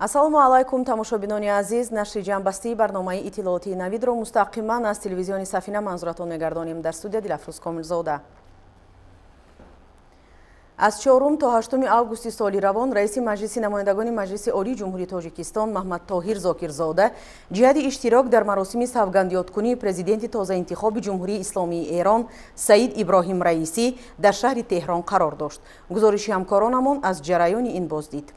Ассалому алайкум, тамошобинони азиз. Нашри ҷамъбастии барномаи иттилоотии Навидро мустақиман аз телевизиони Сафина манзуратон мегардонем. Дар студия Дилафрӯз Комилзода. Аз 4 то 8 августи соли равон раиси Маҷлиси намояндагони Маҷлиси Олии Ҷумҳурии Тоҷикистон Маҳмад Тоҳир Зокирзода ҷиҳати иштирок дар маросими савгандёдкунии президенти тозаинтихоби Ҷумҳурии Исломии Эрон Саид Иброҳим Раисӣ дар шаҳри Теҳрон қарор дошт. Гузориши ҳамкоронамон аз ҷараёни ин боздид.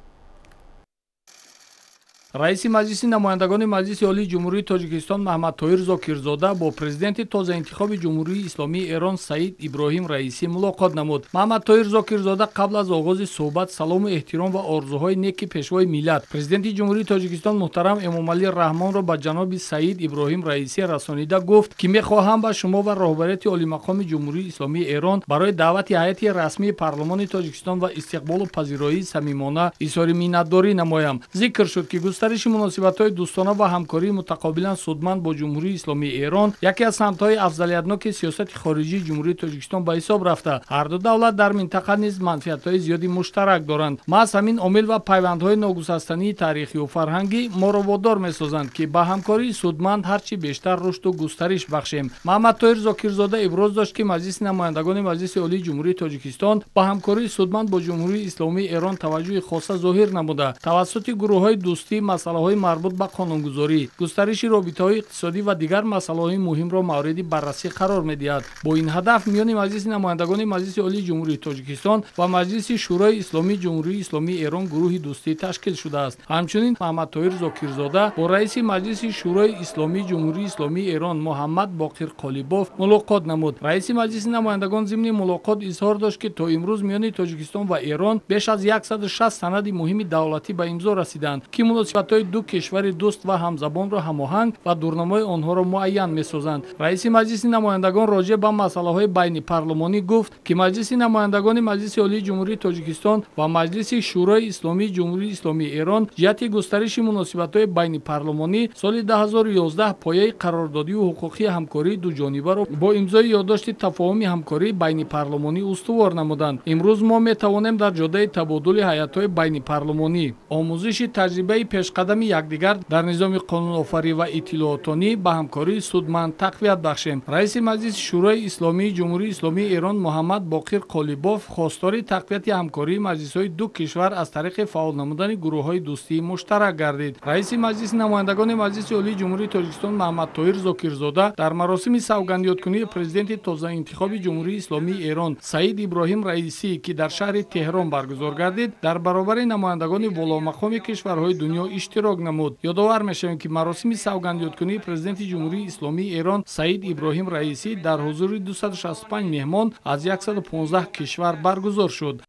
Раиси Маҷлиси намояндагони Маҷлиси Олии Ҷумҳурии Тоҷикистон Маҳмад Тоҳир Зокирзода бо президенти тозаинтихоби Ҷумҳурии Исломии Эрон Саид Иброҳим Раисӣ мулоқот намуд. Маҳмад Тоҳир Зокирзода қабл аз оғози суҳбат салому эҳтиром ва орзуҳои неки пешвои миллат, президенти Ҷумҳурии Тоҷикистон муҳтарам Эмомалӣ Раҳмонро ба ҷаноби Саид Иброҳим Раисӣ расонида гуфт, ки мехоҳам ба шумо ва роҳбарияти олимақоми Ҷумҳурии Исломии Эрон барои даъвати ҳайати расмии парлумони Тоҷикистон ва истиқболу пазироии самимона изҳори миннатдорӣ намоям. Зикр шуд, ки густариши муносибатҳои дӯстона ва ҳамкории мутақобилан судманд бо Ҷумҳурии Исломии Эрон яке аз самтҳои афзалиятноки сиёсати хориҷии Ҷумҳурии Тоҷикистон ба ҳисоб рафта, ҳар ду давлат дар минтақа низ манфиатҳои зиёди муштарак доранд. Маҳз ҳамин омил ва пайвандҳои ногусастании таърихию фарҳангӣ моро водор месозанд, ки ба ҳамкории судманд ҳарчи бештар рушду густариш бахшем. Маҳмад Тоҳир Зокирзода иброз дошт, ки Маҷлиси намояндагони Маҷлиси Олии Ҷумҳурии Тоҷикистон ба ҳамкории судманд бо Ҷумҳурии Исломии Эрон таваҷҷӯҳи хоса зоҳир намуда, тавассути гурӯҳҳои дӯстӣ масъалаҳои марбут ба қонунгузорӣ, густариши робитаҳои иқтисодӣ ва дигар масъалаҳои муҳимро мавриди баррасӣ қарор медиҳад. Бо ин ҳадаф миёни Маҷлиси намояндагони Маҷлиси Олии Ҷумҳурии Тоҷикистон ва Маҷлиси Шӯрои Исломии Ҷумҳурии Исломии Эрон гурӯҳи дӯстӣ ташкил шудааст. Ҳамчунин Маҳмад Тоҳир Зокирзода бо раиси Маҷлиси Шӯрои Исломии Ҷумҳурии Исломии Эрон Муҳаммад Боқир Қолибоф мулоқот намуд. Раиси Маҷлиси намояндагон зимни мулоқот изҳор дошт, ки то имрӯз миёни Тоҷикистон ва Эрон беш аз 160 санади муҳими давлатӣ ба имзо расиданд, ки муносибатҳои ду кишвари дӯст ва ҳамзабонро ҳамоҳанг ва дурнамои онҳоро муайян месозанд. Раиси Маҷлиси намояндагон роҷеъ ба масъалаҳои байнипарлумонӣ гуфт, ки Маҷлиси намояндагони Маҷлиси Олии Ҷумҳурии Тоҷикистон ва Маҷлиси Шӯрои Исломии Ҷумҳурии Исломии Эрон ҷиҳати густариши муносибатҳои байнипарлумонӣ соли 2011 пояи қарордодию ҳуқуқии ҳамкории дуҷонибаро бо имзои ёддошти тафоҳуми ҳамкории байнипарлумонӣ устувор намуданд. Имрӯз мо метавонем дар ҷодаи табодули ҳайатҳои байнипарлумонӣ, омӯзиши таҷрибаи пешқадами якдигар дар низоми қонунофарӣ ва иттилоотонӣ ба ҳамкории судманд тақвият бахшем. Раиси Маҷлиси Шӯрои Исломии Ҷумҳурии Исломии Эрон Муҳаммад Боқир Қолибоф хостори тақвияти ҳамкории маҷлисҳои ду кишвар аз тариқи фаъол намудани гурӯҳҳои дӯстии муштарак гардид. Раиси Маҷлиси намояндагони Маҷлиси Олии Ҷумҳурии Тоҷикистон Маҳмад Тоҳир Зокирзода дар маросими савгандёдкунии президенти тозаинтихоби Ҷумҳурии Исломии Эрон Саид Иброҳим Раисӣ, ки дар шаҳри Теҳрон баргузор гардид, дар баробари намояндагони воломақоми кишварҳои дунё иштирок намуд. Ёдовар мешавем, ки маросими савгандёдкунии президенти Ҷумҳурии Исломии Эрон Саид Иброҳим Раисӣ дар ҳузури 265 меҳмон аз 115 кишвар баргузор шуд.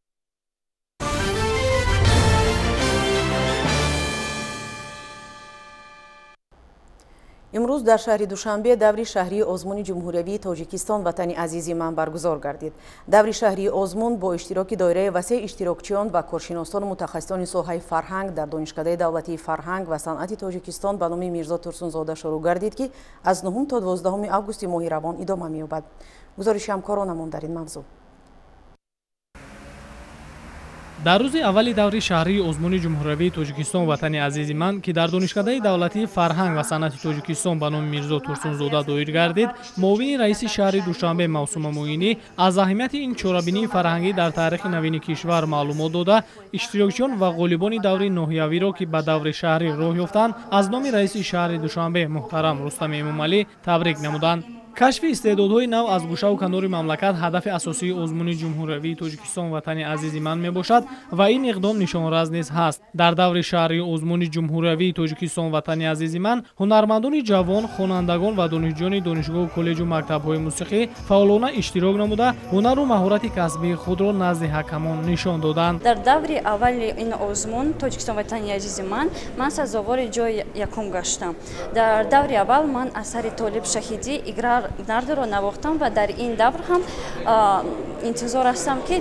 Имрӯз дар шаҳри Душанбе даври шаҳрии озмуни Ҷумҳуриявии Тоҷикистон Ватани азизи ман баргузор гардид. Даври шаҳрии озмун бо иштироки доираи васеи иштирокчиён ва коршиносону мутахассисони соҳаи фарҳанг дар Донишкадаи давлатии фарҳанг ва санъати Тоҷикистон ба номи Мирзо Турсунзода шурӯъ гардид, ки аз 9 то 12 августи моҳи равон идома меёбад. Гузориши ҳамкоронамон дар ин мавзӯъ. Дар рӯзи аввали даври шаҳрии озмуни Ҷумҳуриявии Тоҷикистон Ватани азизи ман, ки дар Донишкадаи давлатии фарҳанг ва санъати Тоҷикистон ба номи Мирзо Турсунзода доир гардид, муовини раиси шаҳри Душанбе Мавсума Муинӣ аз аҳамияти ин чорабинии фарҳангӣ дар таърихи навини кишвар маълумот дода, иштирокчиён ва ғолибони даври ноҳиявиро, ки ба даври шаҳрӣ роҳ ёфтанд, аз номи раиси шаҳри Душанбе муҳтарам Рустам Эмомалӣ табрик намуданд. Кашфи истеъдодҳои нав аз гӯшаву канори мамлакат ҳадафи асосии озмуни Ҷумҳуриявии Тоҷикистон Ватани азизи ман мебошад ва ин иқдом нишонраз низ ҳаст. Дар даври шаҳрии озмуни Ҷумҳуриявии Тоҷикистон Ватани азизи ман ҳунармандони ҷавон, хонандагон ва донишҷӯёни донишгоҳу коллеҷу мактабҳои мусиқӣ фаъолона иштирок намуда, ҳунару маҳорати касбии худро назди ҳакамон нишон доданд. Дар даври аввали ин озмун Тоҷикистон Ватани азизи ман ман сазовори ҷои якум гаштам. Дар даври аввал ман асари Толиб Шаҳидӣ Игра нардро навохтам ва дар ин давр ҳам интизор ҳастам, ки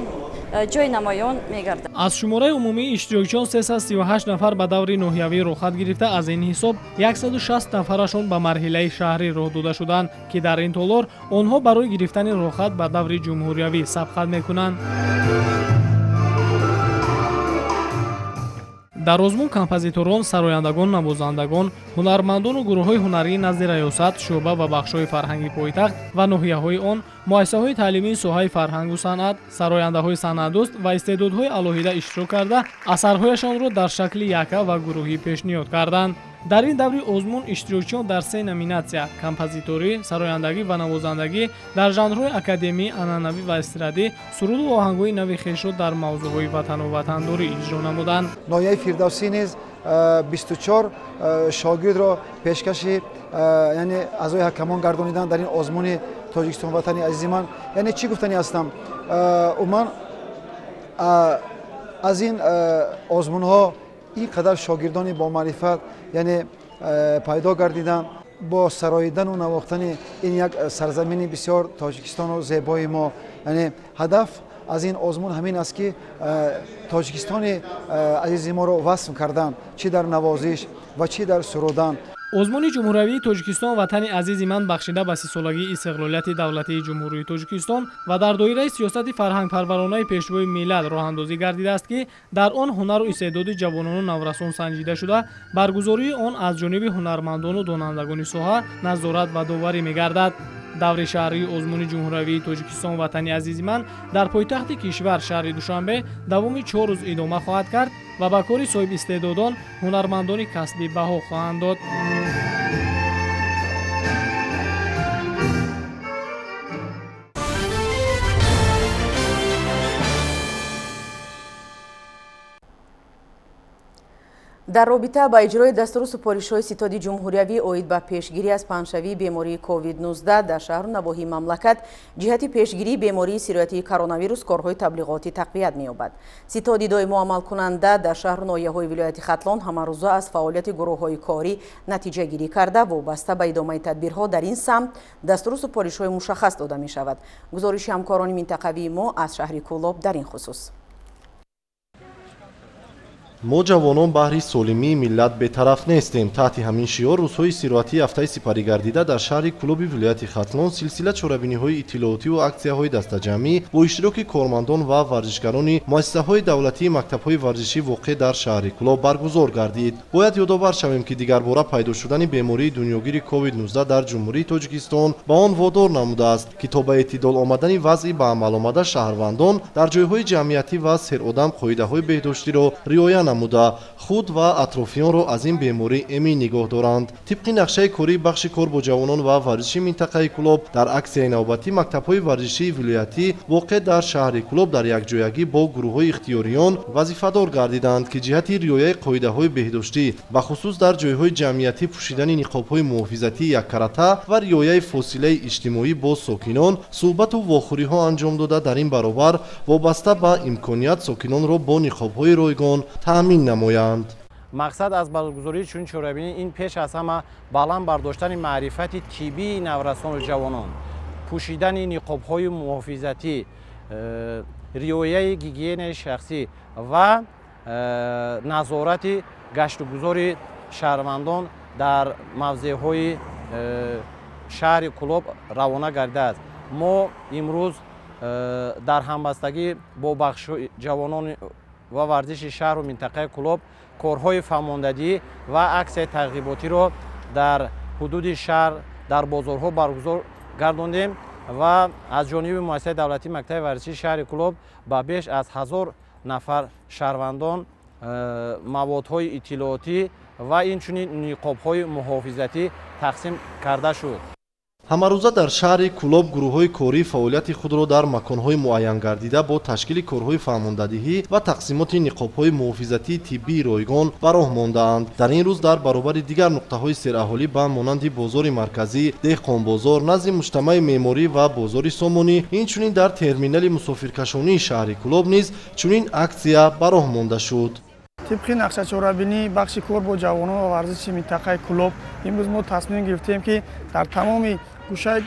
ҷои намоён мегардад. Аз шумораи умумии иштирокчиён 338 нафар ба даври ноҳиявӣ роҳхат гирифта, аз ин ҳисоб 160 нафарашон ба марҳилаи шаҳрӣ роҳ дода шуданд, ки дар ин толор онҳо барои гирифтани роҳхат ба даври ҷумҳуриявӣ сабқат мекунанд. Дар озмун композиторон, сарояндагон, навозандагон, ҳунармандону гурӯҳҳои ҳунарии назди раёсат, шӯъба ва бахшҳои фарҳанги пойтахт ва ноҳияҳои он, муассисаҳои таълимии соҳаи фарҳангу санъат, сарояндаҳои санъатдӯст ва истеъдодҳои алоҳида иштирок карда, асарҳояшонро дар шакли яка ва гурӯҳӣ пешниҳод карданд. Дар ин даври озмун иштирокчиён дар се номинатсия композиторӣ, сарояндагӣ ва навозандагӣ дар жанрҳои академӣ, анъанавӣ ва эстрадӣ суруду оҳангҳои нави хешро дар мавзӯъҳои ватану ватандорӣ иҷро намуданд. Ноҳияи Фирдавсӣ низ 24 шогирдро пешкаши яъне аъзои ҳакамон гардониданд дар ин озмуни Тоҷикистон ватани азизи ман. Яъне чӣ гуфтанӣ ҳастам? Умуман аз ин озмунҳо ин қадар шогирдони бомаърифат яъне пайдо гардиданд. Бо сароидану навохтани ин як сарзамини бисёр Тоҷикистону зебои мо, яъне ҳадаф аз ин озмун ҳамин аст, ки Тоҷикистони азизи моро васф кардан, чӣ дар навозиш ва чӣ дар сурудан. Озмуни ҷумҳуриявии Тоҷикистон ватани азизи ман бахшида ба 30-солагии истиқлолияти давлатии Ҷумҳурии Тоҷикистон ва дар доираи сиёсати фарҳангпарваронаи Пешвои миллат роҳандозӣ гардидааст, ки дар он ҳунару истеъдоди ҷавонону наврасон санҷида шуда, баргузории он аз ҷониби ҳунармандону донандагони соҳа назорат ва доварӣ мегардад. Даври шаҳрии озмуни ҷумҳуриявии Тоҷикистон ватани азизи ман дар пойтахти кишвар шаҳри Душанбе давоми 4 рӯз идома хоҳад кард ва ба кори соҳибистеъдодон ҳунармандони касбӣ баҳо хоҳанд дод. Дар робита ба иҷрои дастуру супоришҳои ситоди ҷумҳуриявӣ оид ба пешгирӣ аз паҳншавии бемории COVID-19 дар шаҳру навоҳии мамлакат ҷиҳати пешгирии бемории сироятии коронавирус корҳои таблиғотӣ тақвият меёбад. Ситоди доимо амалкунанда дар шаҳру ноҳияҳои вилояти Хатлон ҳамарӯза аз фаъолияти гурӯҳҳои корӣ натиҷагирӣ карда, вобаста ба идомаи тадбирҳо дар ин самт дастуру супоришҳои мушаххас дода мешавад. Гузориши ҳамкорони минтақавии мо аз шаҳри Кӯлоб дар ин хусус. Мо ҷавонон баҳри солимии миллат бетараф нестем. Таҳти ҳамин шиор рӯзҳои истироҳатии ҳафтаи сипаригардида дар шаҳри Кӯлоби вилояти Хатлон силсила чорабиниҳои иттилоотиву аксияҳои дастаҷамъӣ бо иштироки кормандон ва варзишгарони муассисаҳои давлатии мактабҳои варзишӣ воқеъ дар шаҳри Кӯлоб баргузор гардид. Бояд ёдовар шавем, ки дигарбора пайдо шудани бемории дунёгири COVID-19 дар Ҷумҳурии Тоҷикистон ба он водор намудааст, ки то ба эътидол омадани вазъи ба амал омада шаҳрвандон дар ҷойҳои ҷамъиятӣ ва серодам қоидаҳои беҳдоштиро риоя намуда, худ ва атрофиёнро аз ин беморӣ эмин нигоҳ доранд. Тибқи нақшаи кории бахши кор бо ҷавонон ва варзиши минтақаи Кӯлоб дар аксияи навбатӣ мактабҳои варзишии вилоятӣ воқеъ дар шаҳри Кӯлоб дар якҷоягӣ бо гурӯҳҳои ихтиёриён вазифадор гардиданд, ки ҷиҳати риояи қоидаҳои беҳдоштӣ бахусус дар ҷойҳои ҷамъиятӣ пӯшидани ниқобҳои муҳофизатии яккарата ва риояи фосилаи иҷтимоӣ бо сокинон суҳбату вохӯриҳо анҷом дода, дар ин баробар вобаста ба имконият сокинонро бо ниқобҳои ройгон таъмин намоянд. Мақсад аз баргузории чунин чорабинӣ ин пеш аз ҳама баланд бардоштани маърифати тиббии наврасону ҷавонон, пӯшидани ниқобҳои муҳофизатӣ, риояи гигиенаи шахсӣ ва назорати гаштугузори шаҳрвандон дар мавзеъҳои шаҳри Кӯлоб равона гардидааст. Мо имрӯз дар ҳамбастагӣ бо бахши ҷавонон ва варзиши шаҳру минтақаи Кӯлоб корҳои фаҳмондадӣ ва аксияи тарғиботиро дар ҳудуди шаҳр дар бозорҳо баргузор гардондем ва аз ҷониби муассисаи давлатии мактаби варзишии шаҳри Кӯлоб ба беш аз 1000 нафар шаҳрвандон маводҳои иттилоотӣ ва инчунин ниқобҳои муҳофизатӣ тақсим карда шуд. Ҳамарӯза дар шаҳри Кӯлоб гурӯҳҳои корӣ фаъолияти худро дар маконҳои муайянгардида бо ташкили корҳои фаҳмондадиҳӣ ва тақсимоти ниқобҳои муҳофизатии тиббии ройгон ба роҳ мондаанд. Дар ин рӯз дар баробари дигар нуқтаҳои сераҳолӣ ба монанди бозори марказӣ, деҳқонбозор, назди муҷтамаи меъморӣ ва бозори Сомонӣ, инчунин дар терминали мусофиркашонии шаҳри Кӯлоб низ чунин аксия ба роҳ монда шуд. Тибқи нақшачорабинии бахши кор бо ҷавонон ва варзиши минтақаи Кӯлоб имрӯз мо тасмим гирифтем, ки дар тамоми гӯшаи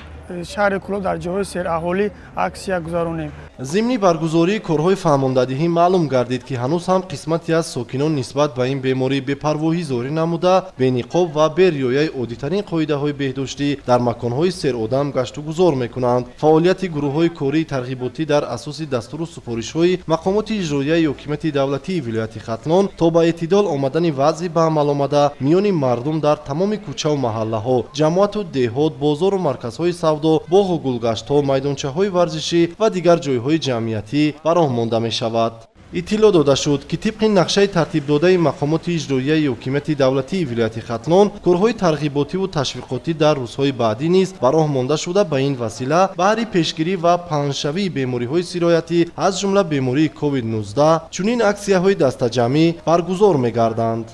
шаҳри Кӯлоб дар ҷойҳои сераҳолӣ аксия гузаронем. Зимни баргузории корҳои фаҳмондадиҳӣ маълум гардид, ки ҳанӯз ҳам қисмате аз сокинон нисбат ба ин беморӣ бепарвоҳӣ зоҳирӣ намуда, бениқоб ва бериояи оддитарин қоидаҳои беҳдоштӣ дар маконҳои серодам гаштугузор мекунанд. Фаъолияти гурӯҳҳои кории тарғиботӣ дар асоси дастуру супоришҳои мақомоти иҷроияи ҳокимияти давлатии вилояти Хатлон то ба эътидол омадани вазъи ба амал омада миёни мардум дар тамоми кӯчаву маҳаллаҳо, ҷамоату деҳот, бозору марказҳои савдо, боғу гулгаштҳо, майдончаҳои варзишӣ ва дигар ҷойҳои ҷамъиятӣ ба роҳ монда мешавад. Иттилоъ дода шуд, ки тибқи нақшаи тартибдодаи мақомоти иҷроияи ҳокимияти давлатии вилояти Хатлон корҳои тарғиботиву ташвиқотӣ дар рӯзҳои баъдӣ низ ба роҳ монда шуда, ба ин васила баҳри пешгирӣ ва паҳншавии бемориҳои сироятӣ аз ҷумла бемории COVID-19 чунин аксияҳои дастаҷамъӣ баргузор мегарданд.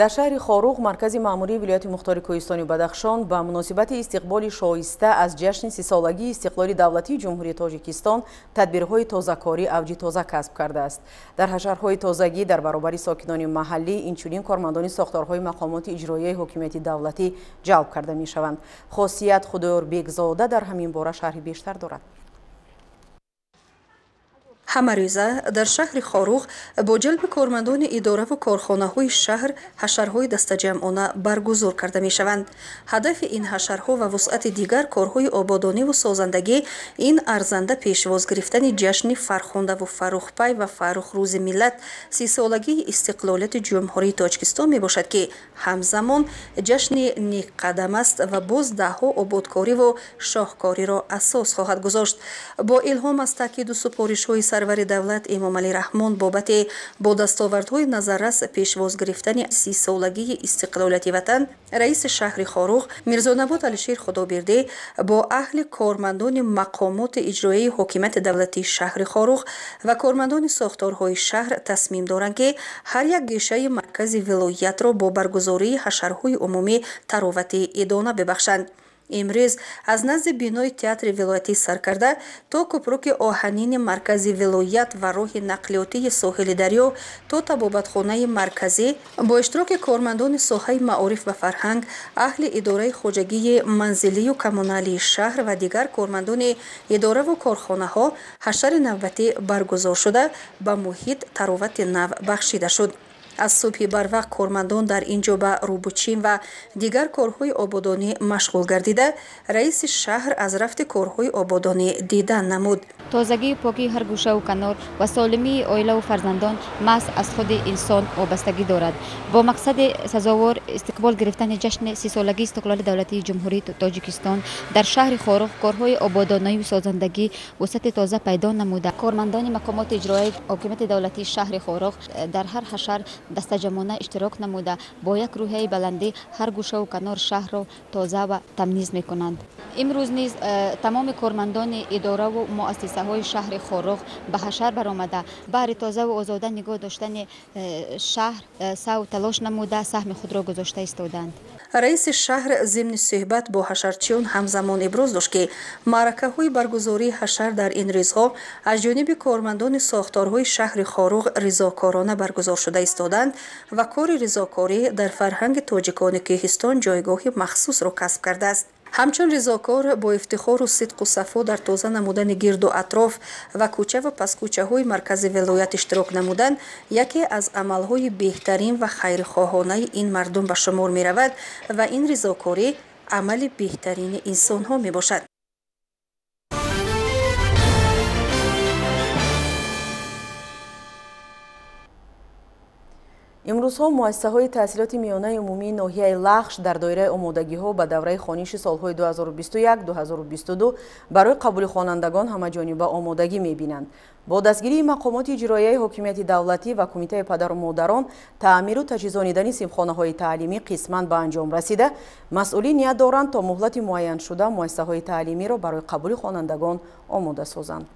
Дар шаҳри Хоруғ, маркази маъмурии вилояти мухтори Кӯҳистони Бадахшон, ба муносибати истиқболи шоиста аз ҷашни сисолагии истиқлоли давлатии Ҷумҳурии Тоҷикистон тадбирҳои тозакорӣ авҷи тоза касб кардааст. Дар ҳашарҳои тозагӣ дар баробари сокинони маҳаллӣ инчунин кормандони сохторҳои мақомоти иҷроияи ҳокимияти давлатӣ ҷалб карда мешаванд. Хосият Худоёрбекзода дар ҳамин бора шарҳи бештар дорад. Ҳамарӯза дар шаҳри Хоруғ бо ҷалби кормандони идораву корхонаҳои шаҳр ҳашарҳои дастаҷамъона баргузор карда мешаванд. Ҳадафи ин ҳашарҳо ва вусъати дигар корҳои ободониву созандагӣ ин арзанда пешвоз гирифтани ҷашни фархундаву фаррухпай ва фаррухрӯзи миллат, сисолагии истиқлолияти Ҷумҳурии Тоҷикистон мебошад, ки ҳамзамон ҷашни некқадам аст ва боз даҳҳо ободкориву шоҳкориро асос хоҳад гузошт. Бо илҳом аз таъкиду супоришҳои сарвари давлат Эмомалӣ Раҳмон бобати бо дастовардҳои назаррас пешвоз гирифтани сисолагии истиқлолияти ватан, раиси шаҳри Хоруғ Мирзонабод Алишер Худобердӣ бо аҳли кормандони мақомоти иҷроияи ҳокимияти давлатии шаҳри Хоруғ ва кормандони сохторҳои шаҳр тасмим доранд, ки ҳар як гешаи маркази вилоятро бо баргузории ҳашарҳои умумӣ таровати идона бибахшанд. Имрӯз аз назди бинои театри вилоятӣ сар карда то кӯпруки оҳанини маркази вилоят ва роҳи нақлиётии соҳили дарё то табобатхонаи марказӣ бо иштироки кормандони соҳаи маориф ва фарҳанг, аҳли идораи хоҷагии манзилию коммуналии шаҳр ва дигар кормандони идораву корхонаҳо ҳашари навбатӣ баргузор шуда, ба муҳит таровати нав бахшида шуд. Аз субҳи барвақт кормандон дар ин ҷо ба рӯбучин ва дигар корҳои ободонӣ машғул гардида, раиси шаҳр аз рафти корҳои ободонӣ дидан намуд. Тозагию покии ҳар гӯшаву канор ва солимии оилаву фарзандон маҳз аз худи инсон вобастагӣ дорад. Бо мақсади сазовор истиқбол гирифтани ҷашни сисолагии истиқлоли давлатии Ҷумҳурии Тоҷикистон дар шаҳри Хоруғ корҳои ободонию созандагӣ вусъати тоза пайдо намуда, кормандони мақомоти иҷроияи ҳокимияти давлатии шаҳри Хоруғ дар ҳар ҳашар дастаҷамъона иштирок намуда, бо як рӯҳияи баландӣ ҳар гӯшаву канор шаҳрро тоза ва тамниз мекунанд. Имрӯз низ тамоми кормандони идораву муассисаҳои шаҳри Хоруғ ба ҳашар баромада, баҳри тозаву озода нигоҳ доштани шаҳр саъю талош намуда, саҳми худро гузошта истоданд. Раиси шаҳр зимни суҳбат бо ҳашарчиён ҳамзамон иброз дошт, ки маъракаҳои баргузории ҳашар дар ин рӯзҳо аз ҷониби кормандони сохторҳои шаҳри Хоруғ ризокорона баргузор шуда истоданд ва кори ризокорӣ дар фарҳанги тоҷикони кӯҳистон ҷойгоҳи махсусро касб кардааст. Ҳамчун ризокор бо ифтихору сидқу сафо дар тоза намудани гирду атроф ва кӯча ва паскӯчаҳои маркази вилоят иштирок намудан яке аз амалҳои беҳтарин ва хайрхоҳонаи ин мардум ба шумор меравад ва ин ризокорӣ амали беҳтарини инсонҳо мебошад. Имрӯзҳо муассисаҳои таҳсилоти миёнаи умумии ноҳияи Лахш дар доираи омодагиҳо ба давраи хониши солҳои 2021-2022 барои қабули хонандагон ҳамаҷониба омодагӣ мебинанд. Бо дастгирии мақомоти иҷроияи ҳокимияти давлатӣ ва кумитаи падару модарон таъмиру таҷҳизонидани синфхонаҳои таълимӣ қисман ба анҷом расида, масъулин ният доранд то муҳлати муайяншуда муассисаҳои таълимиро барои қабули хонандагон омода созанд.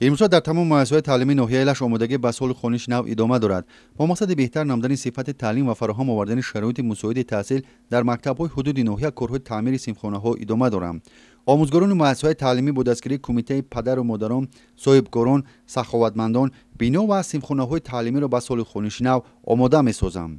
Имрӯза дар тамоми муассисаҳои таълимии ноҳияи Лахш омодагӣ ба соли хониши нав идома дорад. Бо мақсади беҳтар намудани сифати таълим ва фароҳам овардани шароити мусоиди таҳсил дар мактабҳои ҳудуди ноҳия корҳои таъмири синфхонаҳо идома доранд. Омӯзгорони муассисаҳои таълимӣ бо дастгирии кумитаи падару модарон, соҳибкорон, саховатмандон бино ва синфхонаҳои таълимиро ба соли хониши нав омода месозанд.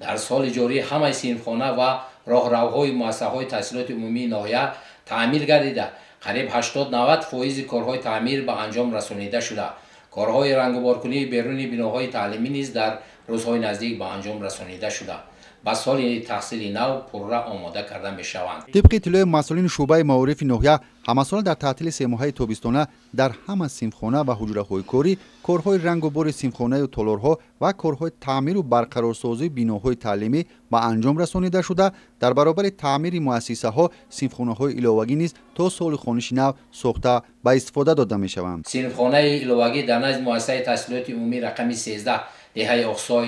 Дар соли ҷорӣ ҳамаи синфхона ва роҳравҳои муассисаҳои таҳсилоти умумии ноҳия таъмир гардида, қариб 80-90% корҳои таъмир ба анҷом расонида шуда. Корҳои рангуборкунии беруни биноҳои таълимӣ низ дар рӯзҳои наздик ба анҷом расонида шуда, ба соли таҳсили нав пурра омода карда мешаванд. Тибқи иттилои масъулини шӯъбаи маорифи ноҳия, ҳамасола дар таътили семоҳаи тобистона дар ҳама синфхона ва ҳуҷраҳои корӣ корҳои рангубори синфхонаю толорҳо ва корҳои таъмиру барқарорсозии биноҳои таълимӣ ба анҷом расонида шуда, дар баробари таъмири муассисаҳо синфхонаҳои иловагӣ низ то соли хониши нав сохта ба истифода дода мешаванд. Синфхонаи иловагӣ дар назди муассисаи таҳсилоти умумӣ рақами 13 деҳаи Оқсой,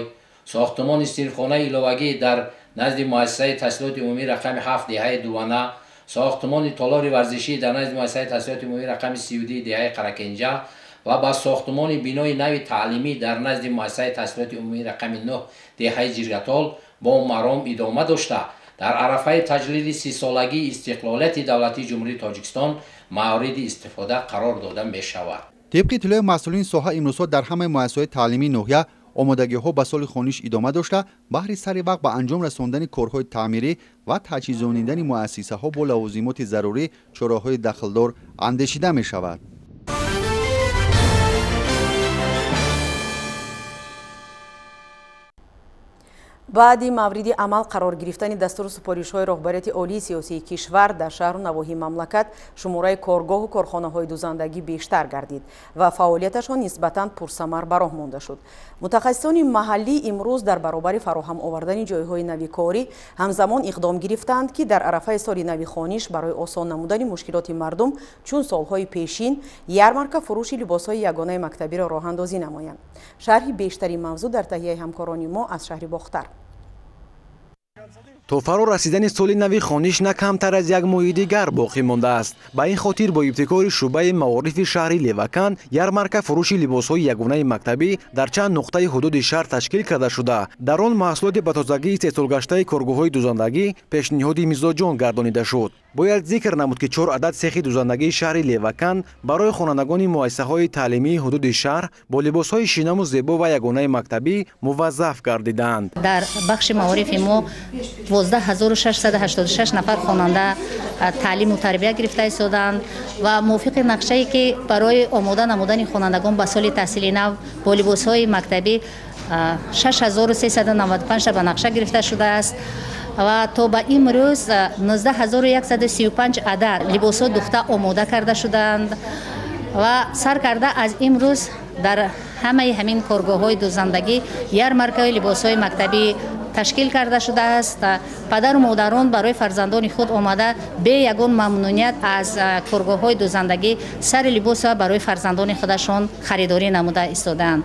сохтумони синфхонаи иловагӣ дар назди муассисаи таҳсилоти умумӣ рақами 7 деҳаи Дувана, сохтумони толори варзишӣ дар назди муассисаи таҳсилоти умумӣ рақами 32 деҳаи Қаракенҷа ва ба сохтумони бинои нави таълимӣ дар назди муассисаи таҳсилоти умумӣ рақами 9 деҳаи Ҷиргатол бо маром идома дошта, дар арафаи таҷлили 30-солагии истиқлолияти давлатии Ҷумҳурии Тоҷикистон мавриди истифода қарор дода мешавад. Тибқи иттилои масъулини соҳа, имрӯзҳо дар ҳамаи муассисаҳои таълимии ноҳия омодагиҳо ба соли хониш идома дошта, баҳри сари вақт ба анҷом расондани корҳои таъмирӣ ва таҷҳизонидани муассисаҳо бо лавозимоти зарурӣ чораҳои дахлдор андешида мешавад. Баъди мавриди амал қарор гирифтани дастуру супоришҳои роҳбарияти олии сиёсии кишвар дар шаҳру навоҳии мамлакат шумораи коргоҳу корхонаҳои дузандагӣ бештар гардид ва фаъолияташон нисбатан пурсамар ба роҳ монда шуд. Мутахассисони маҳаллӣ имрӯз дар баробари фароҳам овардани ҷойҳои нави корӣ ҳамзамон иқдом гирифтанд, ки дар арафаи соли нави хониш барои осон намудани мушкилоти мардум чун солҳои пешин ярмарка фурӯши либосҳои ягонаи мактабиро роҳандозӣ намоянд. Шарҳи бештари мавзӯъ дар таҳияи ҳамкорони мо аз шаҳри Бохтар. То фаро расидани соли нави хониш на камтар аз як моҳи дигар боқӣ мондааст. Ба ин хотир бо ибтикори шӯъбаи маорифи шаҳри Леваканд ярмарка фурӯши либосҳои ягонаи мактабӣ дар чанд нуқтаи ҳудуди шаҳр ташкил карда шуда, дар он маҳсулоти ба тозагӣ истеҳсолгаштаи коргоҳҳои дузандагӣ пешниҳоди мизоҷон гардонида шуд. Бояд зикр намуд, ки 4 адад сехи дузандагии шаҳри Леваканд барои хонандагони муассисаҳои таълимии ҳудуди шаҳр бо либосҳои шинаму зебо ва ягонаи мактабӣ муваззаф гардиданд. Дар бахши маорифи мо 12686 нафар хонанда таълиму тарбия гирифта истоданд ва мувофиқи нақшае ки барои омода намудани хонандагон ба соли таҳсили нав бо либосҳои мактабӣ 6395 ба нақша гирифта шудааст ва то ба имрӯз 19135 адад либосҳо духта омода карда шудаанд ва сар карда аз имрӯз дар ҳамаи ҳамин коргоҳҳои дузандагӣ ярмаркаи либосҳои мактабӣ ташкил карда шудааст. Падару модарон барои фарзандони худ омада бе ягон мамнуният аз коргоҳҳои дузандагӣ сари либосро барои фарзандони худашон харидорӣ намуда истодаанд.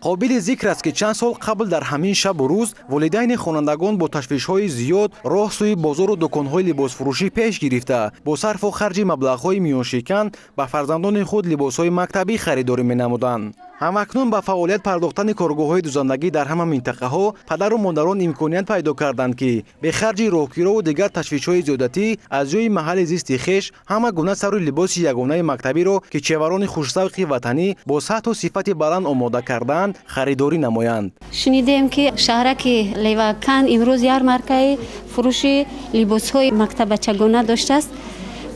Қобили зикр аст, ки чанд сол қабл дар ҳамин шабу рӯз волидайни хонандагон бо ташвишҳои зиёд роҳ сӯи бозору дуконҳои либосфурӯшӣ пеш гирифта, бо сарфу харҷи маблағҳои миёншикан ба фарзандони худ либосҳои мактабӣ харидорӣ менамуданд. Ҳамакнун ба фаъолият пардохтани коргоҳҳои дузандагӣ дар ҳама минтақаҳо падару модарон имконият пайдо карданд, ки бе харҷи роҳкирову дигар ташвишҳои зиёдатӣ аз ҷойи маҳалли зисти хеш ҳама гуна сару либоси ягонаи мактабиро, ки чеварони хушзавқи ватанӣ бо сатҳу сифати баланд омода кардаанд, харидорӣ намоянд. Шунидем, ки шаҳраки Леваканд имрӯз ярмаркаи фурӯши либосҳои мактабачагона доштааст.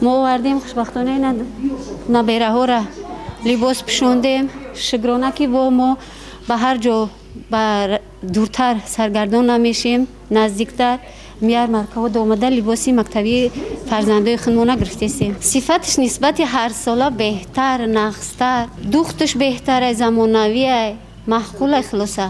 Мо овардем, хушбахтона набераҳоро либос пӯшондем. Шукрона, ки бо мо ба ҳар ҷо ба дуртар саргардон намешем, наздиктар ярмаркаҳо омада либоси мактабии фарзандои худмона гирифтесем. Сифаташ нисбати ҳарсола беҳтар, нағзтар, духташ беҳтар, замонавия, маъқула, хулоса.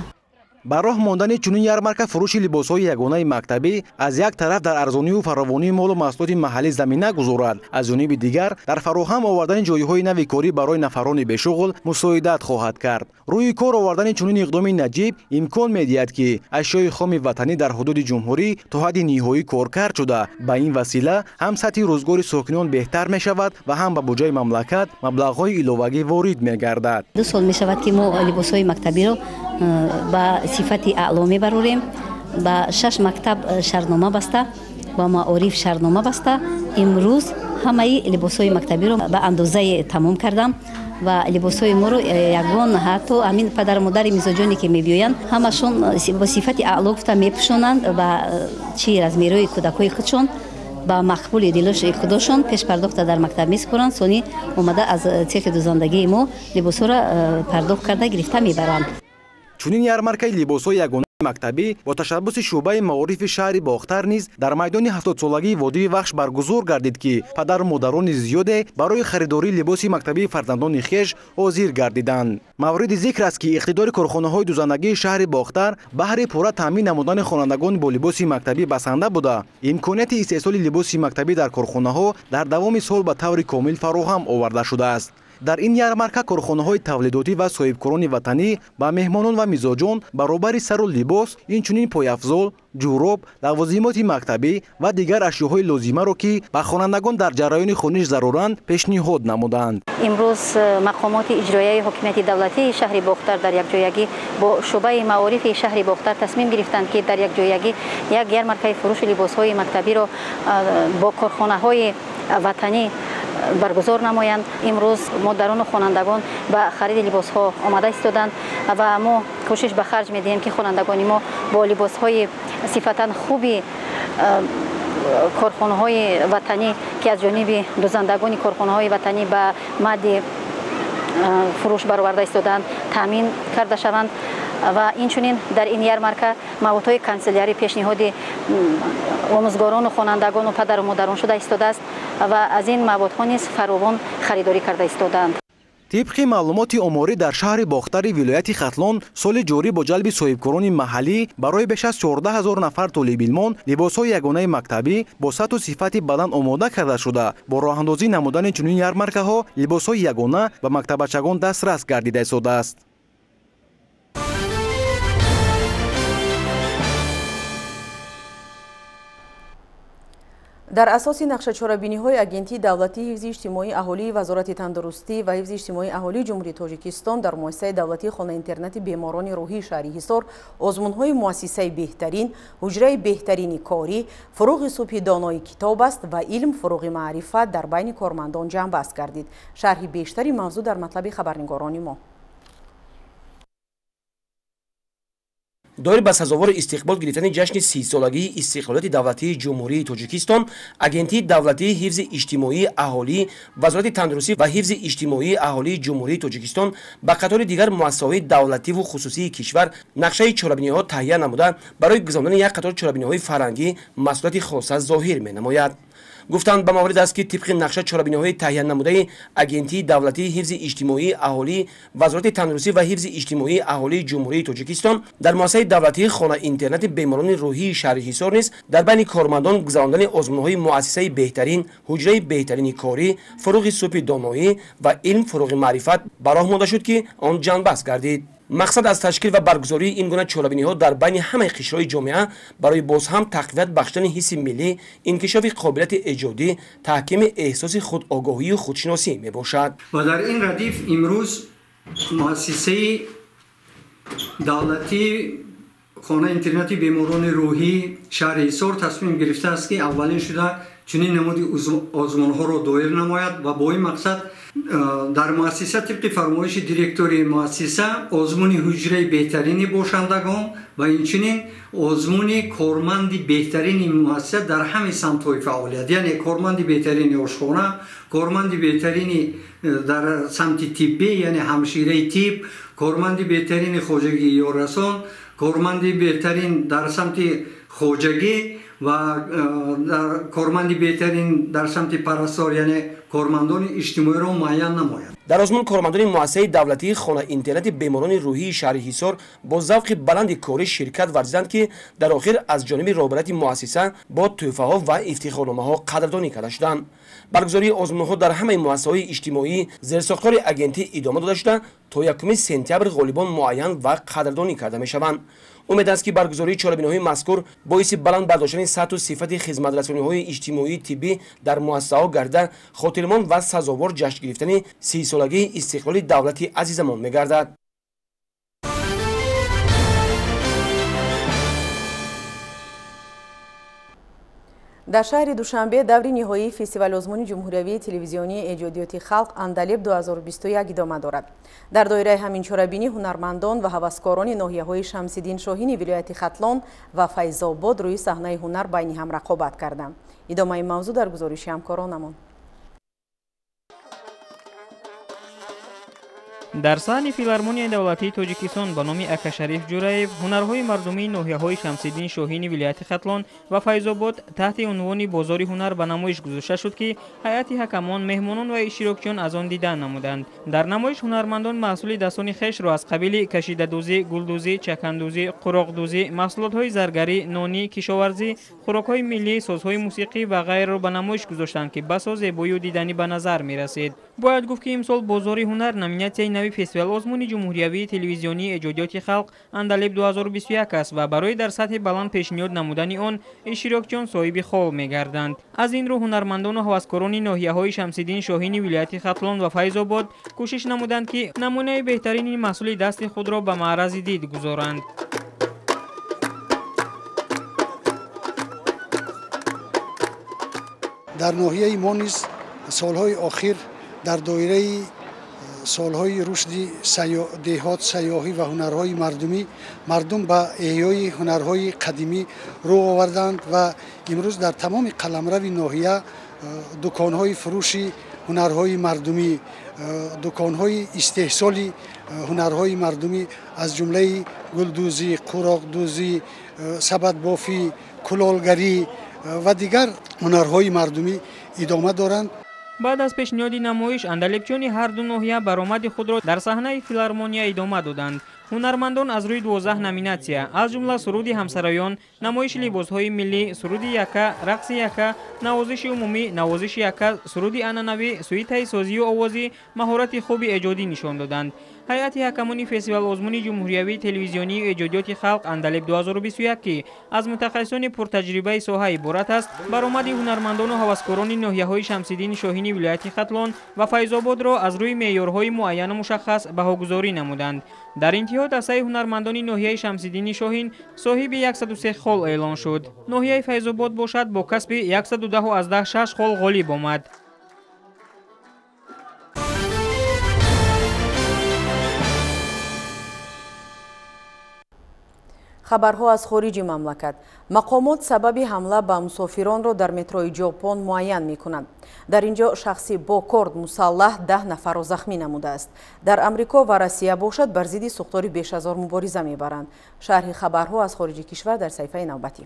Ба роҳ мондани чунин ярмарка фурӯши либосҳои ягонаи мактабӣ аз як тараф дар арзонию фаровонии молу маҳсулоти маҳаллӣ замина гузорад, аз ҷониби дигар дар фароҳам овардани ҷойҳои нави корӣ барои нафарони бешуғл мусоидат хоҳад кард. Рӯи кор овардани чунин иқдоми наҷиб имкон медиҳад, ки ашёи хоми ватанӣ дар ҳудуди ҷумҳурӣ то ҳадди ниҳоӣ коркард шуда, ба ин васила ҳам сатҳи рӯзгори сокинон беҳтар мешавад ва ҳам ба буҷаи мамлакат маблағҳои иловагӣ ворид мегардад. 2 сол мешавад, ки мо либосҳои мактабиро ба сифати аъло мебарорем. Ба 6 мактаб шартнома баста, ба маориф шартнома баста. Имрӯз Ҳамаи либосҳои мактабиро ба андозаи тамом кардам ва либосҳои моро ягон ҳатто ҳамин падару модари мизоҷоне ки мебиёянд, ҳамашон бо сифати аъло гуфта мепӯшонанд ва чи размерҳои кӯдакҳои худшон ба мақбули дилоши худошон пешпардохта дар мактаб месупоранд, сони омада аз цехи дӯзандагии мо либосҳоро пардохт карда гирифта мебаранд. Чунин ярмаркаи либосҳои ягонаи мактабӣ бо ташаббуси шӯъбаи маорифи шаҳри Бохтар низ дар майдони 70-солагии водии Вахш баргузор гардид, ки падару модарони зиёде барои харидории либоси мактабии фарзандони хеш ҳозир гардиданд. Мавриди зикр аст, ки иқтидори корхонаҳои дӯзандагии шаҳри Бохтар баҳри пурра таъмин намудани хонандагон бо либоси мактабӣ басанда буда, имконияти истеҳсоли либоси мактабӣ дар корхонаҳо дар давоми сол ба таври комил фароҳам оварда шудааст. Дар ин ярмарка корхонаҳои тавлидотӣ ва соҳибкорони ватанӣ ба меҳмонон ва мизоҷон баробари сару либос, инчунин пойафзол, ҷӯроб, лавозимоти мактабӣ ва дигар ашёҳои лозимаро, ки ба хонандагон дар ҷараёни хониш заруранд, пешниҳод намуданд. Имрӯз мақомоти иҷроияи ҳокимияти давлатии шаҳри Бохтар дар якҷоягӣ бо шӯъбаи маорифи шаҳри Бохтар тасмим гирифтанд, ки дар якҷоягӣ як ярмаркаи фурӯши либосҳои мактабиро бо корхонаҳои ватанӣ баргузор намоянд. Имрӯз модарону хонандагон ба хариди либосҳо омада истоданд ва мо кӯшиш ба харҷ медиҳем, ки хонандагони мо бо либосҳои сифатан хуби корхонаҳои ватанӣ, ки аз ҷониби дӯзандагони корхонаҳои ватанӣ ба мадди фурӯш бароварда истоданд, таъмин карда шаванд. Ва инчунин дар ин ярмарка маводҳои канселярӣ пешниҳоди омӯзгорону хонандагону падару модарон шуда истодааст ва аз ин маводҳо низ фаровон харидорӣ карда истодаанд. Тибқи маълумоти оморӣ дар шаҳри Бохтари вилояти Хатлон соли ҷорӣ бо ҷалби соҳибкорони маҳаллӣ барои беш аз 14 000 нафар толибилмон либосҳои ягонаи мактабӣ бо сатҳу сифати баланд омода карда шуда, бо роҳандозӣ намудани чунин ярмаркаҳо либосҳои ягона ба мактабачагон дастрас гардида истодааст. Дар асоси нақшачорабиниҳои Агентии давлатии ҳифзи иҷтимоии аҳолии Вазорати тандурустӣ ва ҳифзи иҷтимоии аҳолии Ҷумҳурии Тоҷикистон дар муассисаи давлатии хона-интернати беморони рӯҳии шаҳри Ҳисор озмунҳои муассисаи беҳтарин, ҳуҷраи беҳтарини корӣ, фуруғи субҳи донои китоб аст ва илм фуруғи маърифат дар байни кормандон ҷамъбаст гардид. Шарҳи бештари мавзӯъ дар матлаби хабарнигорони мо. Доир ба сазовори истиқбол гирифтани ҷашни 30-солагии истиқлолияти давлатии Ҷумҳурии Тоҷикистон, Агентии давлатии ҳифзи иҷтимоии аҳолӣ, Вазорати тандурустӣ ва ҳифзи иҷтимоии аҳолии Ҷумҳурии Тоҷикистон ба қатори дигар муассисаҳои давлативу хусусии кишвар нақшаи чорабиниҳо таҳия намуда, барои гузарондани як қатор чорабиниҳои фарҳангӣ масъулияти хоса зоҳир менамояд. Гуфтанд ба маврид аст, ки тибқи нақша чорабиниҳои таҳия намудаи Агентии давлатии ҳифзи иҷтимоии аҳолӣ, Вазорати тандурустӣ ва ҳифзи иҷтимоии аҳолии Ҷумҳурии Тоҷикистон дар муассисаи давлатии хона-интернати беморони рӯҳии шаҳри Ҳисор низ дар байни кормандон гузарондани озмунҳои муассисаи беҳтарин, ҳуҷраи беҳтарини корӣ, фуруғи субҳи доноӣ ва илм фуруғи маърифат ба роҳ монда шуд, ки он ҷанбаст гардид. Мақсад аз ташкил ва баргузории ин гуна чорабиниҳо дар байни ҳамаи қишрҳои ҷомеа барои боз ҳам тақвият бахшидани ҳисси миллӣ, инкишофи қобилияти эҷодӣ, таҳкими эҳсоси худогоҳию худшиносӣ мебошад. Ва дар ин радиф имрӯз муассисаи давлатии хонаи интернати беморони рӯҳии шаҳри Ҳисор тасмим гирифтааст, ки аввалин шуда чунин намуди озмунҳоро доир намояд ва бо ин мақсад дар муассиса тибқи фармоиши директори муассиса озмуни ҳуҷраи беҳтарини бошандагон ва инчунин озмуни корманди беҳтарини муассиса дар ҳамаи самтҳои фаъолият, яъне корманди беҳтарини ошхона, корманди беҳтарини дар самти тиббӣ, яъне ҳамшираи тиб, корманди беҳтарини хоҷагии ёррасон, корманди беҳтарин дар самти хоҷагӣ ва корманди беҳтарин дар самти парастор, яъне кормандони иҷтимоиро муайян намояд. Дар озмун кормандони муассисаи давлатии хона-интернати беморони рӯҳии шаҳри Ҳисор бо завқи баланди корӣ ширкат варзиданд, ки дар охир аз ҷониби роҳбарияти муассиса бо тӯҳфаҳо ва ифтихорномаҳо қадрдонӣ карда шуданд. Баргузории озмунҳо дар ҳамаи муассисаҳои иҷтимоӣ зерсохтори агентӣ идома дода шуда, то 1 сентябр ғолибон муайян ва қадрдонӣ карда мешаванд. Умед аст, ки баргузории чорабиниҳои мазкур боиси баланд бардоштани сатҳу сифати хизматрасониҳои иҷтимоии тиббӣ дар муассисаҳо гарда, хотирмон ва сазовор ҷашн гирифтани 30-солагии истиқлоли давлати азизамон мегардад. Дар шаҳри Душанбе даври ниҳоии фестивали озмуни ҷумҳуриявии телевизионии эҷодиёти халқ Андалеб 2021 идома дорад. Дар доираи ҳамин чорабинӣ ҳунармандон ва ҳаваскорони ноҳияҳои Шамсиддин Шоҳини вилояти Хатлон ва Файзобод рӯи саҳнаи ҳунар байни ҳам рақобат карданд. Идомаи мавзӯъ дар гузориши ҳамкоронамон. Дар саҳни филармонияи давлатии Тоҷикистон ба номи Акашариф Ҷураев ҳунарҳои мардумии ноҳияҳои Шамсиддин Шоҳини вилояти Хатлон ва Файзобод таҳти унвони бозори ҳунар ба намоиш гузошта шуд, ки ҳайати ҳакамон, меҳмонон ва иштирокчиён аз он дидан намуданд. Дар намоиш ҳунармандон маҳсули дастони хешро аз қабили кашидадӯзӣ, гулдӯзӣ, чакандӯзӣ, қуроқдӯзӣ, маҳсулотҳои заргарӣ, нонӣ, кишоварзӣ, хӯрокҳои миллӣ, созҳои мусиқӣ ва ғайрро ба намоиш гузоштанд, ки басо зебоию диданӣ ба назар мерасид. Бояд гуфт, ки имсол бозори ҳунар номинатсияи нави фестивал озмуни ҷумҳуриявии телевизионии эҷодиёти халқ Андалеб 2021 аст ва барои дар сатҳи баланд пешниҳод намудани он иштирокчиён соҳиби хол мегарданд. Аз ин рӯ ҳунармандону ҳаваскорони ноҳияҳои Шамсиддин Шоҳини вилояти Хатлон ва Файзобод кӯшиш намуданд, ки намунаи беҳтарини маҳсули дасти худро ба маърази дид гузоранд. Дар ноҳияи мо низ солҳои охир дар доираи солҳои рушди деҳот, сайёҳӣ ва ҳунарҳои мардумӣ мардум ба эҳёи ҳунарҳои қадимӣ рӯ оварданд ва имрӯз дар тамоми қаламрави ноҳия дуконҳои фурӯши ҳунарҳои мардумӣ, дуконҳои истеҳсоли ҳунарҳои мардумӣ аз ҷумлаи гулдӯзӣ, қуроқдӯзӣ, сабадбофӣ, кулолгарӣ ва дигар ҳунарҳои мардумӣ идома доранд. Баъд аз пешниҳоди намоиш андалебчиёни ҳар ду ноҳия баромади худро дар саҳнаи филармония идома доданд. Ҳунармандон аз рӯи 12 номинатсия, аз ҷумла суруди ҳамсароён, намоиши либосҳои миллӣ, суруди яка, рақси яка, навозиши умумӣ, навозиши яка, суруди анъанавӣ, суитаи созию овозӣ, маҳорати хуби эҷодӣ нишон доданд. Ҳайати ҳакамони фестивал озмуни ҷумҳуриявии телевизионии эҷодиёти халқ Андалеб 2021, ки аз мутахассисони пуртаҷрибаи соҳа иборат аст, баромади ҳунармандону ҳаваскорони ноҳияҳои Шамсиддин Шоҳини вилояти Хатлон ва Файзободро аз рӯи меъёрҳои муайяну мушаххас баҳогузорӣ намуданд. Дар интиҳо дастаи ҳунармандони ноҳияи Шамсиддини Шоҳин соҳиби 103 хол эълон шуд. Ноҳияи Файзобод бошад бо касби 110,6 хол ғолиб омад. Хабарҳо аз хориҷи мамлакат. Мақомот сабаби ҳамла ба мусофиронро дар метрои Ҷопон муайян мекунанд. Дар ин ҷо шахси бо корд мусаллаҳ 10 нафарро захмӣ намудааст. Дар Амрико ва Россия бошад бар зидди сӯхтори бешазор мубориза мебаранд. Шарҳи хабарҳо аз хориҷи кишвар дар саҳифаи навбатӣ.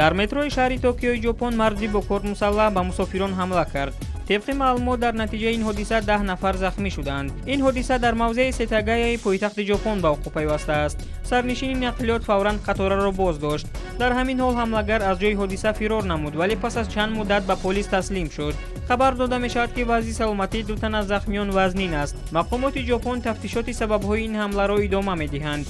Дар метрои шаҳри Токиои Ҷопон марди бо корд мусаллаҳ ба мусофирон ҳамла кард. Тибқи маълумот дар натиҷаи ин ҳодиса 10 нафар захмӣ шуданд. Ин ҳодиса дар мавзеи Сетагаяи пойтахти Ҷопон ба вуқӯъ пайвастааст. Сарнишини нақлиёт фавран қатораро боз дошт. Дар ҳамин ҳол ҳамлагар аз ҷои ҳодиса фирор намуд, вале пас аз чанд муддат ба полис таслим шуд. Хабар дода мешавад, ки вазъи саломатии ду тан аз захмиён вазнин аст. Мақомоти Ҷопон тафтишоти сабабҳои ин ҳамларо идома медиҳанд.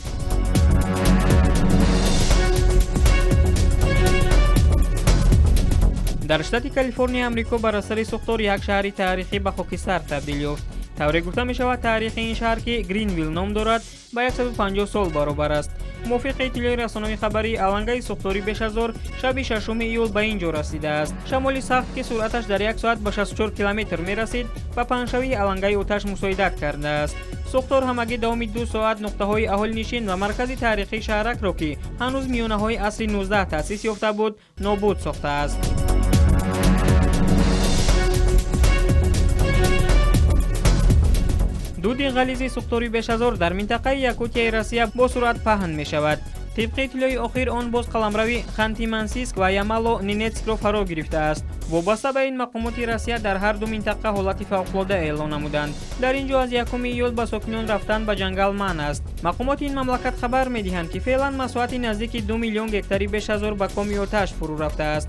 Дар штати Калифорнияи Амрико бар асари сӯхтор як шаҳри таърихӣ ба хокистар табдил ёфт. Тавре гуфта мешавад, таърихи ин шаҳр, ки Гринвилл ном дорад, ба 150 сол баробар аст. Мувофиқи иттилои расонаҳои хабарӣ, алангаи сӯхтори бешазор шаби 6 июл ба ин ҷо расидааст. Шамоли сахт, ки суръаташ дар як соат ба 64 километр мерасид, ба паҳншавии алангаи оташ мусоидат кардааст. Сӯхтор ҳамагӣ давоми 2 соат нуқтаҳои аҳолинишин ва маркази таърихии шаҳракро, ки ҳанӯз миёнаҳои асри 19 таъсис ёфта буд, нобуд сохтааст. Дуди ғализи сӯхтори бешазор дар минтақаи Якутияи Россия бо суръат паҳн мешавад. Тибқи иттилои охир он боз қаламрави Ханти-Мансийск ва Ямало-Ненетскро фаро гирифтааст. Вобаста ба ин мақомоти Россия дар ҳар ду минтақа ҳолати фавқулода эълон намуданд. Дар ин ҷо аз 1 июл ба сокинон рафтан ба ҷангал манъ аст. Мақомоти ин мамлакат хабар медиҳанд, ки феълан масоҳати наздики 2 миллион гектари бешазор ба коми оташ фурӯ рафтааст.